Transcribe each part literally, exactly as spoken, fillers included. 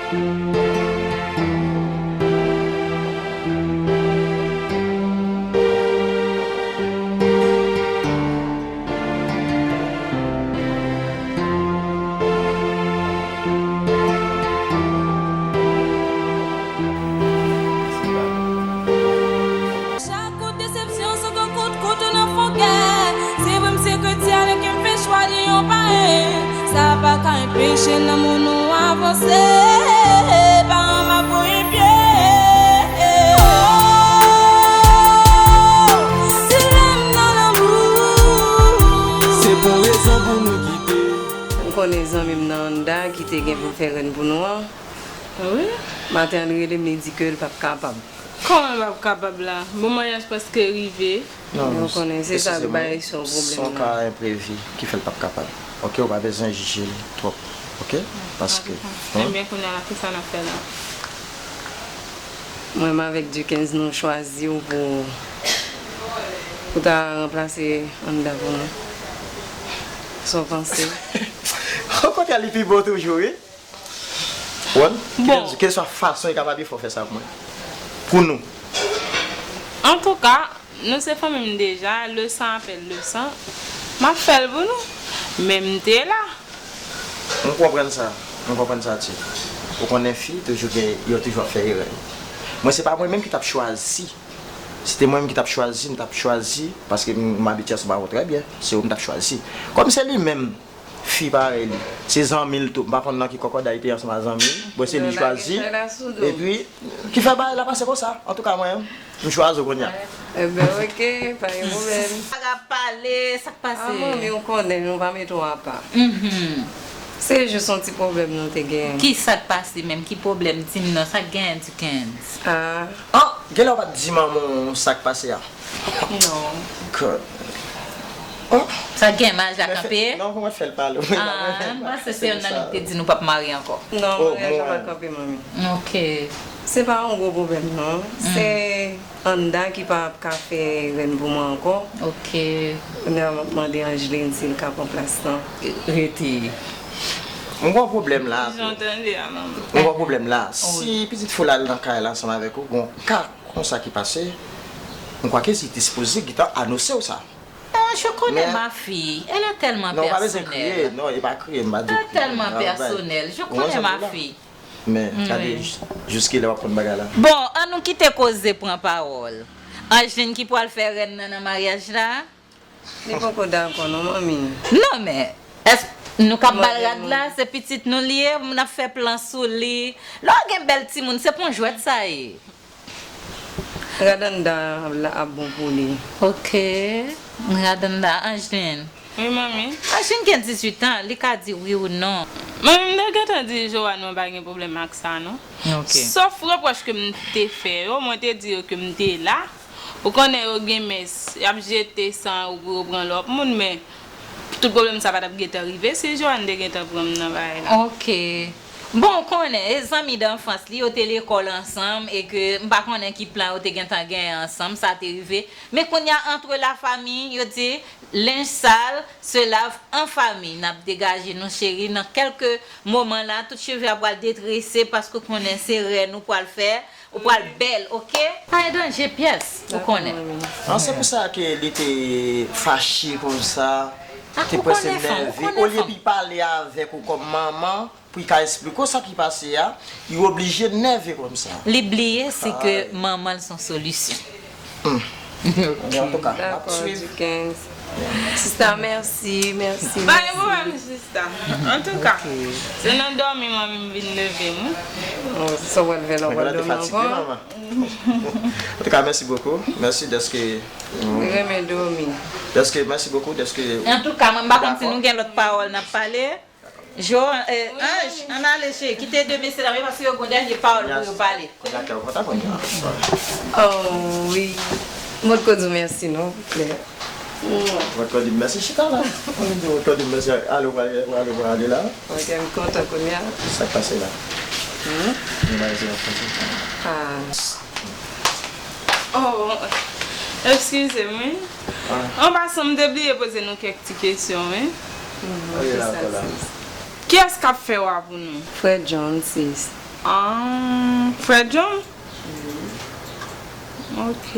Chak kout desepsyon se kou kout kouto nan fon kè. Se vre m se kretyen, men ke m fè chwa de yon payen, sa pa ka anpeche lanmou nou avanse. Paran m ap voye pye. Oh, dilèm nan lanmou. Se pou rezon pou nou kite. M konnen zanmi m nan anndan ki te gen pou l fè rèn pou nou an. Wi. Maten an, li rele m, li di ke l p ap kapab. Kòman l p ap kapab la? Bon, maryaj prèske rive. Non, ou konnen, se sa k bay se yon pwoblèm la. Se yon ka enprevi ki fè l p ap kapab. Oke, ou pa bezwen jije l twòp. Oke? Paske, wi. Ebyen, kounye a la, kisa n ap fè la? Mwen menm avèk Duckens, nou chwazi w pou, pou ta ranplase anndan pou nou. Sa w panse? Okontrè, li pi bon toujou, wi. Bon. Kèlkeswa fason, li kapab fè w fè sa pou mwen. Pou nou. Antouka, nou se fanmi m deja, le sang appelle le sang. M ap fè l pou nou. Men m te la. M konprann sa. M konprann sa, Ti. Ou konnen fi, toujou gen, yo toujou ap fè erè. Mwen, se pa mwen menm ki t ap chwazi. Si te mwen menm ki t ap chwazi, m t ap chwazi, paske m, m abitye ansanm avè w trè byen. Se ou m t ap chwazi. Kòm se li menm, fi parèy li. Se zanmi l tou. M pa konn nan ki kòkòday li te ansanm a zanmi l. Bon, se li chwazi. Epi, ki fè bagay la pase konsa. Antouka, mwen, m chwazi w kounye a. Ebyen, oke, pa gen pwoblèm. Sa k ap pale, sa k pase? A, manmi, ou konnen, nou pa mete w apa. Se jis yon ti pwoblèm nou te genyen. Ki sa k pase menm? Ki pwoblèm? Di m non, sa k genyen, Duckens? Ah. Oh, genlè w pa t di manman w sa k pase a? Non. God. Oh. Sa gen maryaj la kanpe? Non, mwen fè l pale. Ah, m panse se youn nan nou ki te di nou p ap marye ankò. Non, maryaj la pa kanpe, manmi. Ok. Se pa yon gwo pwoblèm, non. Se anndan ki pa ap ka fè rèn pou mwen ankò. Ok. Kounye a, m ap mande Angeline si l ka pran plas lan. Rete. Mwen gen yon pwoblèm la. Jan w tande a, manman. Mwen gen yon pwoblèm la. Si pitit fi w la al nan kay la ansanm avèk ou, gen yon ka konsa ki pase, m kwake si te sipoze gentan anonse w sa. Non, je connais ma fille. Elle est tellement personnelle. Non, ou pa bezwen kriye. Non, e pa kriye, m pa di w kriye. Elle est tellement personnelle. Je connais ma fille. Men, gade, jis kilè w ap konn bagay la. Bon, ann nou kite koze pran pawòl. Angeline ki pral fè rèn nan nan maryaj la? Li poko dakò non, manmi. Non, men, èske nou k ap ba l rad la, se pitit nou li ye, n ap fè plan sou li. Lè w gen bèl timoun, se pa yon jwèt sa ye. Rad anndan an ap bon pou li. Ok. Rad anndan, Angeline. Wi, manmi. Angeline gen dizuit an, li ka di wi ou non. Manmi, m te gentan di Joanne mwen pa gen pwoblèm ak sa, non. Ok. Sòf repwòch ke m te fè yo, mwen te di yo ke m te la. Ou konnen yo gen mès, y ap jete san yo pou yo pran lòt moun, men tout pwoblèm sa pa t ap gentan rive si Joanne te gentan pran m nan bagay la. Ok. Bon, ou konnen, e zanmi danfans li, yo te lekòl ansanm, e ke m pa konnen ki plan yo te gentan genyen ansanm, sa te rive. Men kounye a, entre la famille, yo di, linge sale se lave en famille. N ap degaje nou, cheri, nan kèlke moman la, tout cheve a pral detrese, paske ou konnen se rèn ou pral fè, ou pral bèl, ok? Pa gen danje pyès, ou konnen. An, se pou sa ke li te fache konsa, te prèske nève. Olye pou l pale avèk ou kòm manman, pou l ka esplike w sa ki pase a, li oblije nève konsa. Li bliye si ke manman l se yon solisyon. Hmm. Antouka, n ap swiv. Dakò, Duckens. Sista, mèsi, mèsi, mèsi. Pa gen pwoblèm, sista. Antouka, se nan dòmi manmi m vin leve m, wi. Oh, se sa w pral fè la, w pral dòmi ankò? Antouka, mèsi bokou. Mèsi dèske, mm, mwen renmen dòmi. Dèske, mèsi bokou dèske. Antouka, mwen m pa konn si nou gen lòt pawòl n ap pale. Jo, eh, Ange, ann ale, cheri, kite de mesye la, men paske yo gon dènye pawòl pou yo pale. Dakò, kontan konn yo. Oh, wi. Mwen t ko di w mèsi, non, Claire. Mwen t ko di m mèsi, chita la. Mwen t ko di m mèsi, ale, w ale, w ale la. Ok, m kontan kounye a. Sa k pase la? Hmm? Nou pa rete nan fon sa. Ah. Oh, eskize m, wi. An pasan, m te bliye poze nou kèk ti kesyon, wi. Kiyès k ap fè wa pou nou? Frè John, sis. Ah, frè John? Ok.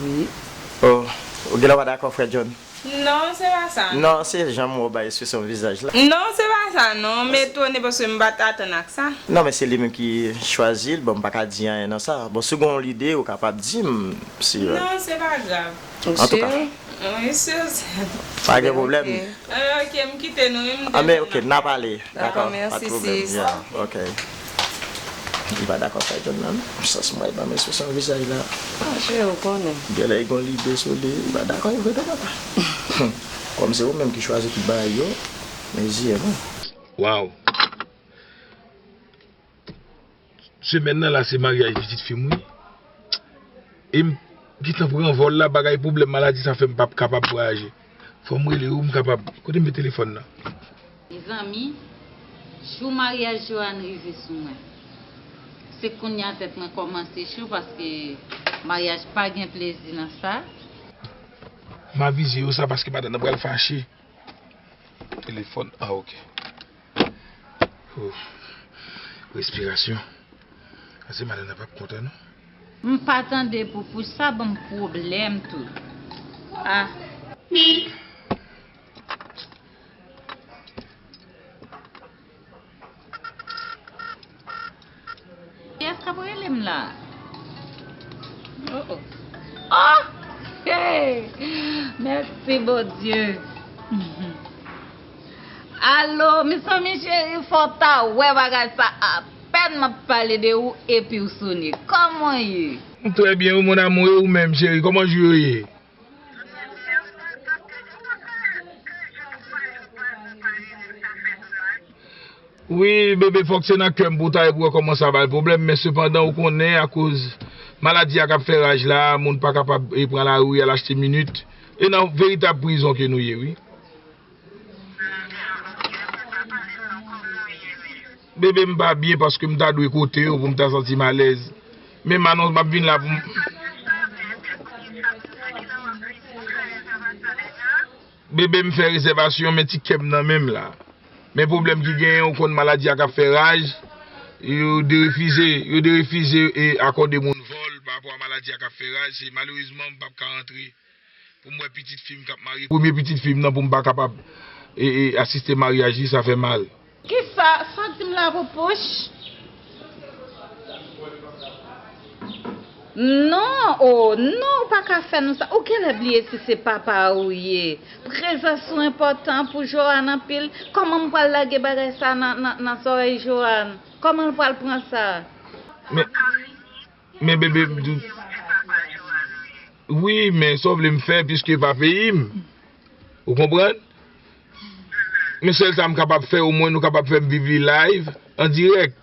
Wi. Oh, ou genlè pa dakò, frè John? Non, se pa sa. Non, se jan m wè w bay ekspresyon vizaj la. Non, se pa sa, non. M etone paske m pa t atann ak sa. Non, men se li menm ki chwazi l. Bon, m pa ka di anyen nan sa. Bon, si w gen yon lide, ou kapab di m. Si, euh, Non, se pa grav. An tou ka. Wi, sir. Pa gen pwoblèm. Ok. Ah, ok, m kite nou, wi, m Ah, men, ok, n a pale. Dakò, pa de pwoblèm. Yeah, ok. Li pa dakò ak John nan, non. Sans mwen, ban m ekspresyon vizaj la. Ah, cheri, ou konnen. Genlè, li gon lide sou li. Li pa dakò, e vre, tou, papa. Kòm se ou menm ki chwazi tout bagay yo, mezire, non. Waw. Semèn nan la, se maryaj pitit fi m, wi. E m gentan pran vòl la, bagay pwoblèm maladi sa fè m p ap kapab vwayaje. Fò m rele yo, m kapab. Kote m met telefòn nan? Mezanmi, jou maryaj Johanne rive sou mwen, se kounye a tèt mwen kòmanse cho paske maryaj pa gen plezi nan sa. M avize yo sa paske madanm nan pral fache. Telefòn, ah, ok. Oh. Respirasyon. Ase madanm nan p ap kontan, non. M pa tande poupouch sa ban m pwoblèm tou. Ah. Kiyès k ap rele m la? Oh, oh. Oh! Hey! Mèsi, Bondye. Alo, mezanmi cheri, fò w ta wè bagay sa. Apèn m ap pale de ou epi w sone. Kòman w ye? M trè byen, wi, mon amour, e ou menm, cheri? Kòman jou yo ye? Wi, bebe, fòk se nan kè m pou w ta ye pou w wè kòman sa bay pwoblèm, men sepandan, ou konnen, akoz maladi a k ap fè raj la, moun pa kapab, e, pran lari al achte minit. E nan veritab prizon ke nou ye, wi. Bebe, m pa byen paske m ta dwe kote yo pou m ta santi m alèz. Men m anons m ap vin la pou m. Bebe, m fè rezèvasyon, men ti kè m nan men m la. Men pwoblèm ki genyen, ou konn maladi a k ap fè raj, yo derefize, yo derefize e akòde moun vòl pa rapò a maladi a k ap fè raj, se malerezman m p ap ka rantre. Pou m wè pitit fi m k ap marye, premye pitit fi m nan, pou m pa kapab, e, e, asiste maryaj li, sa fè mal. Kisa? Sa w di m la, Poupouch? Non, oh, non, ou pa ka fè nou sa. Ou genlè bliye si se papa ou ye. Prezans ou enpòtan pou Johanne anpil. Kòman m pral lage bagay sa nan, nan, nan zòrèy Johanne? Kòman l pral pran sa? Men, Men bebe m di w. Wi, men sa w vle m fè, piske e pa peyi m. Ou konprann? Men sèl sa m kapab fè, omwen nou kapab fè m viv li live, an dirèk.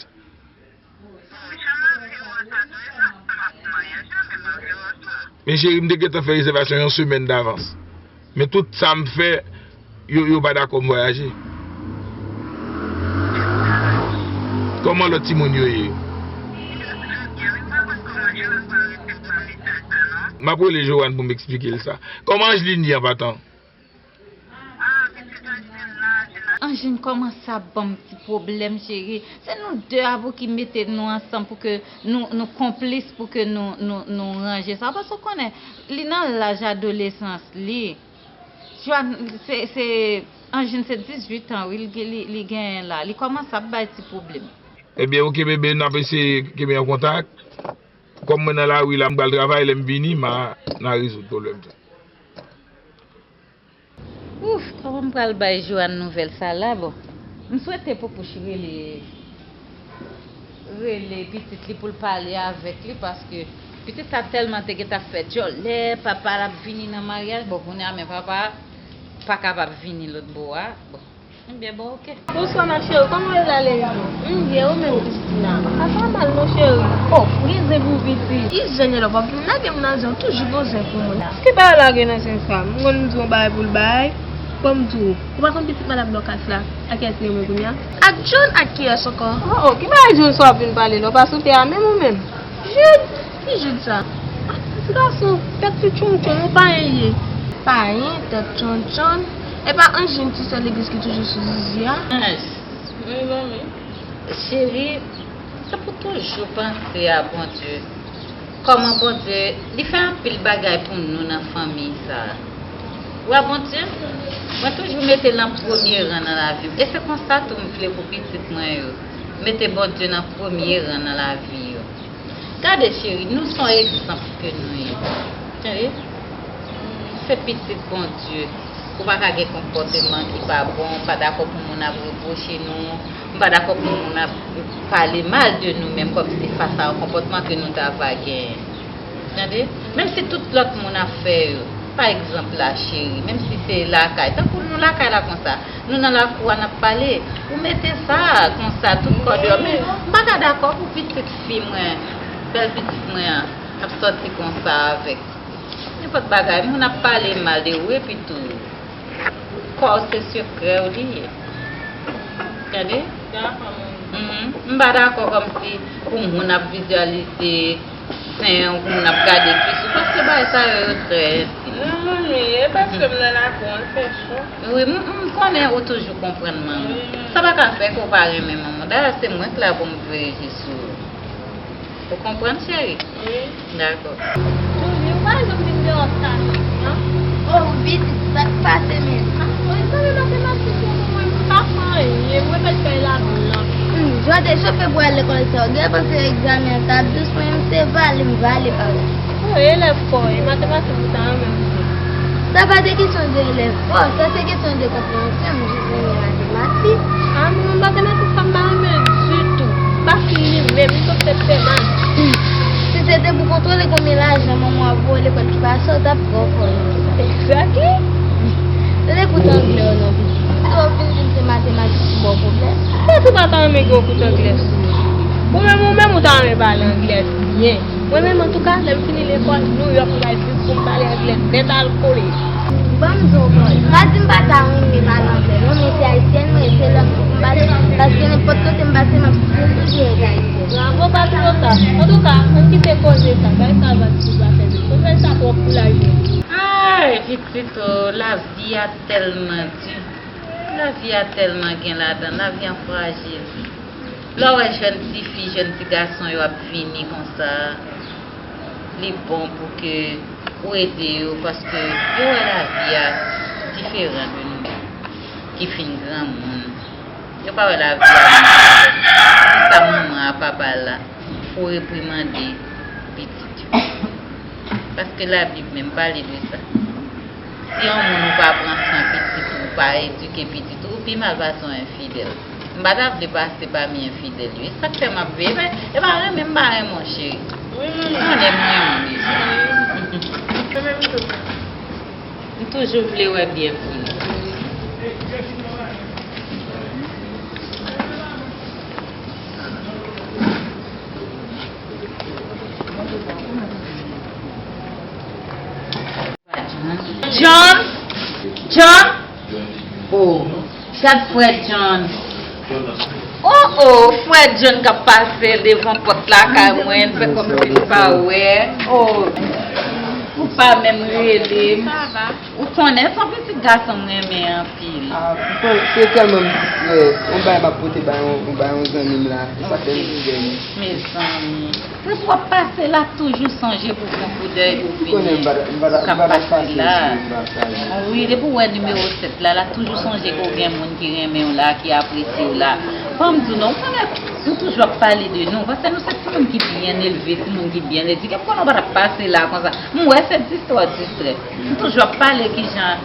Men cheri, m te gentan fè rezèvasyon yon semèn davans. Men tout sa m fè, yo, yo pa dakò m vwayaje. Kòman lòt timoun yo ye? M ap rele Johanne pou m eksplike l sa. Kòman Angeline ye an patan? Angeline kòmanse ap ban m ti pwoblèm, cheri. Se nou de a pou ki mete nou ansanm pou ke nou, nou konplis, pou ke nou, nou, nou ranje sa. Paske w konnen, li nan laj adolesans li. Johanne, se, se, Angeline se dizuit an, wi, li, li, li genyen la. Li kòmanse ap bay ti pwoblèm. Ebyen, oke, bebe, n ap eseye kenbe an kontak. Kòm mwen nan lari la, m pral travay, lè m vini, m a, n a rezoud pwoblèm sa. Ouf, kòman m pral bay Johanne nouvèl sa la? Bon, m swete Poupouch rele, rele pitit li pou l pale avèk li, paske pitit sa tèlman te gentan fè djòlè, papa l ap vini nan maryaj. Bon, kounye a, men papa pa kapab vini lòt bò a. Bon, ebyen, bon, oke. Bonswa, ma chérie, kòman w ye la, Leyou? M byen, ou menm, Christina? A pa mal, non, cheri. Oh, gen zen pou w, pitit. Ki zen, Leyou? W ap vin lage m nan zen, w toujou gon zen pou mwen. Ki bagay lage nan zen sa? M konn m di w yon bagay pou l bay. Bon, m di w, ou pa konn pitit madanm Dorcas la? Ak kiyès li renmen kounye a? Ak John, ak kiyès ankò? Oh, oh, ki bagay John sa w ap vin pale la? Ou pa sou tè a menm ou menm? Jude? Ki Jude sa? Ah, ti gason, tèt ti tchonntchonn, yon payen li ye. Payen, tèt tchonntchonn. E pa Angeline ti sè legliz ki toujou sou zizi a? Yes. Mezanmi. Cheri, Pou toujou panse a Bondye. Kòman Bondye, li fè anpil bagay pou nou nan fanmi sa a. Ou wè Bondye, mwen toujou mete l an premye ran nan lavi m. E se konsa tou m vle pou pitit mwen yo. Mete Bondye nan premye ran nan lavi yo. Gade cheri, nou se yon egzanp ke nou ye. Tande? Se pitit Bondye. Ou pa ka gen konpòteman ki pa bon, m pa dakò pou moun ap repwoche nou, m pa dakò pou moun ap pale mal de nou menm kòmsi fas a yon konpòtman ke nou ta va genyen. Tande? Menm si tout lòt moun ap fè yo, pa egzanp la cheri, menm si se lakay, tankou nou lakay la konsa, nou nan lakou a n ap pale, ou mete sa konsa, tout kò deyò, men m pa ka dakò pou pitit fi mwen, bèl pitit mwen an, ap sòti konsa avèk nenpòt bagay, moun ap pale mal de ou, epi tou, kò w se sekrè w li ye. Tande? Mhm. M pa dakò kòmsi pou moun ap vizyalize sen w, pou moun ap gade kis ou, paske bagay sa yo, yo trè entim. Non, manmi, e paske m nan lakou an, l fè cho. Wi, m, m konnen ou toujou konprann manman. Wi, manmi. Sa pa ka fè ke w pa renmen manman w. Dayè, se mwen k la pou m veye sou ou. Ou konprann, cheri? Wi. Dakò. Jovie, ou pa janm vin deyò sa non, non? Oh, pitit, sa k pase menm? Ah, mwen, sa se matematik yo pou mwen, m pa fè anyen, mwen fèk fè laboul lan. Hmm, Jovie, chofè pou al lekòl sa, ou gen panse egzamen an t ap dous, mwen menm se vale m vale pa ou. Oh, elèv fò, e matematik ou ta renmen m fè? Sa pa de kesyon de elèv fò, sa se kesyon de konpreyansyon, m jis renmen matematik. Ah non, matematik sa m pa renmen ditou. Pa fin li menm, li sot se fè mal. Si se te pou kontwole konbyen lajan manman w ap voye w lekòl ki pa sa, w t ap twò fò. Exactly. Se te kout anglè w non, pitit. Si w ap vin di m se matematik ki ba w pwoblèm. Mwen tou pa ta renmen gen yon kout anglè sou mwen. Ou menm, ou menm, ou ta renmen pale anglè byen. Mwen menm, antouka, lè m fini lekòl, Nouyòk m pral viv pou m pale anglè nèt al kole. Ban m di w, bòs, pa di m pa ta renmen pale anglè, non, men se ayisyèn mwen ye, se lang pou m pale, paske nenpòt kote m pase, m ap still toujou ret ayisyèn. Bravo, pa twò ta. Antouka, ann kite koze sa, bay sa va ti zafè de. Koze sa twòp pou lavi. Ay, pitit, oh, lavi a tèlman di. Lavi a tèlman gen ladan, lavi an frajil. Lè w wè jèn tifi, jèn ti gason yo ap vini konsa, li bon pou ke ou ede yo, paske yo wè lavi a diferan de nou menm ki fin granmoun. Yo pa wè lavi a menm jan avè nou. Sa manman a, papa la, fò reprimande pitit yo. Paske Labib menm pale de sa. Si yon moun ou pa pran swen pitit ou, ou pa edike pitit ou, ou pi mal pase yon enfidèl. M pa ta vle pase pami enfidèl yo. E sa k fè m ap veye. E pa, e pa renmen m pa renmen w, cheri. Wi, manmi. Ou konnen m renmen w deja. Wi. Mwen menm tou. M toujou vle wè byen pou nou. John? John? Oh, gad frè John. Oh, oh, frè John k ap pase devan pòt lakay mwen, fè kòmsi m pa wè. Oh, ou pa menm rele m. Ou konnen se yon pitit gason m renmen anpil. Ah, se tèlman m distrè. Yon bagay m ap pote bay yon, yon, bay yon zanmi m la. E sa fè m distrè. Mezanmi. Depi w ap pase la, toujou sonje pou pran koudèy pou vini. Ou k ap pase la. Wi, depi w wè nimewo sèt la, la toujou sonje ke w gen moun ki renmen w la, ki apresye w la. Ban m di w non, ou konnen, nou toujou ap pale de nou, paske nou se timoun ki byen elve, timoun ki byen edike. M konnen w pa t ap pase la konsa. M wè se distrè w distrè. M toujou ap pale kijan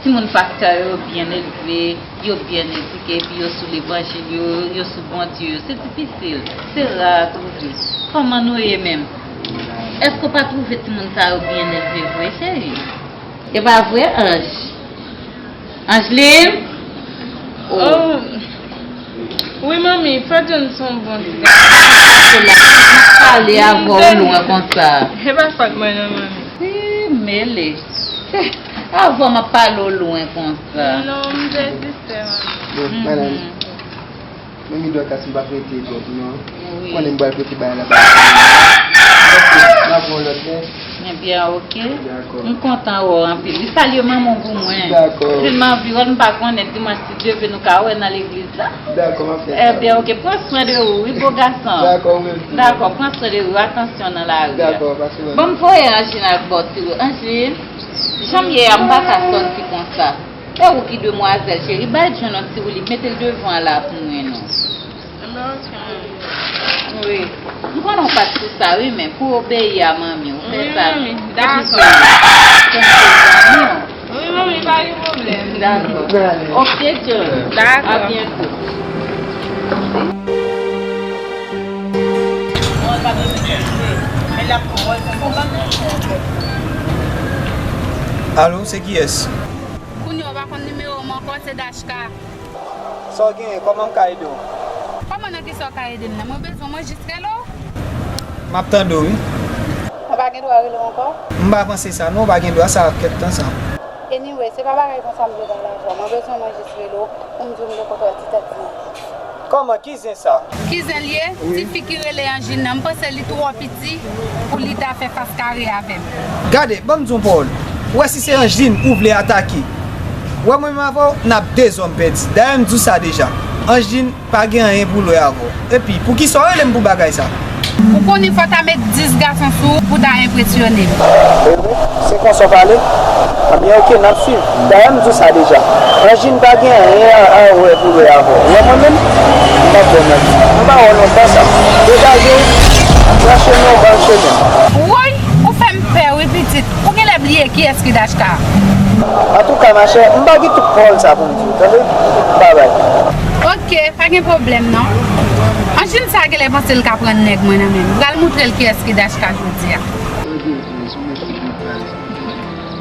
timoun pastè yo byen elve, yo byen edike, epi yo sou levanjil, yo, yo sou Bondye, yo. Se difisil, se ra a twouve. Kòman nou ye menm? Èske w pa twouve timoun sa yo byen elve vre, cheri? E pa vre, Anj? Angeline? Oh. Oh. Wi, manmi, Fred John se yon bon ti gason. Se la, m ap pale avè w lwen konsa. E pa fòt mwen non, manmi. Si, mele. Avè w m ap pale w lwen konsa. Non, m te distrè, manmi. Bon, madanm. Manmi Dorcas, m p ap rete twòp, non. Wi. Konnen m pral pote bagay la ba w. M ap wè w lòt lè. Ebyen, oke. Dakò. M kontan wè w anpil. Wi, salye manman w pou mwen. Dakò. Si m anvi wè l, m pa konnen, dimanch, si Dye vle, nou ka wè nan legliz la. Dakò, m ap fè sa. Ebyen, oke. Pran swen de ou, wi, bo gason. Dakò, mèsi. Dakò, pran swen de ou, atansyon nan lari a. Dakò, pa sou. Bon, m voye Anjin al ba w ti dlo. Anjin, jan m ye a, m pa ka sòti konsa. E ou ki demwazèl, cheri, bay John yon ti woulib, mete l devan la pou mwen, non. Wi. M konnen w pa t sou sa, wi, men pou obeyi a manmi w, fè sa. Wi, manmi, dakò. Wi, manmi, pa gen pwoblèm. Dakò. Oke, John. Dakò. A byento. Alo, se kiyès? Kounye a w pa konn nimewo m ankò, se Dachka. Sa w genyen? Kòman m ka ede w? Kòman, nan kisa w ka ede m nan? Mwen bezwen, mwen jis rele w. M ap tande w, wi. Mwen pa gen dwa rele w ankò? M pa panse sa, non, w pa gen dwa sa, kèt tan sa. Anyway, se pa bagay konsa m vle pale avè w. Mwen bezwen, mwen jis rele w pou m di w m gen kontwòl ti tèt mwen. Kòman? Ki zen sa? Ki zen l ye? Wi. Tifi ki rele Anjin nan, m panse li twò piti pou li ta fè fas kare avè m. Gade, ban m di w yon pawòl. Ou wè, si se Anjin ou vle atake, ou wè, mwen menm avè w, n ap de zòm pèdi. Dayè, m di w sa deja. Anjin pa gen anyen pou l wè avè w. Epi, poukisa w rele m pou bagay sa? Ou konnen fò w ta met dis gason sou ou pou w ta enpresyone m. Evre? Se konsa w pale? Ebyen, oke, n ap swiv. Dayè, m di w sa deja. Anjin pa gen anyen a, a wè pou l wè avè w. Ou wè mwen menm? M p ap ba w manti. M pa wè w lontan sa. Degaje w, pran chemen w, ban l chemen l. Woy, ou fè m pè wi, pitit. Ou genlè bliye kiyès ki Dachka. Antouka, machè, m pa gen tout pawòl sa pou m di w, tande? Babay. Oke, pa gen pwoblèm non. Anjin sa genlè panse l ka pran nèg mwen nan men m. M pral moutre l kiyès ki Dachka jodi a.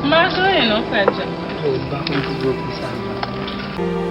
M pa gen anyen non, frè John. Oh, m pa konn pou gwo kou sa yo.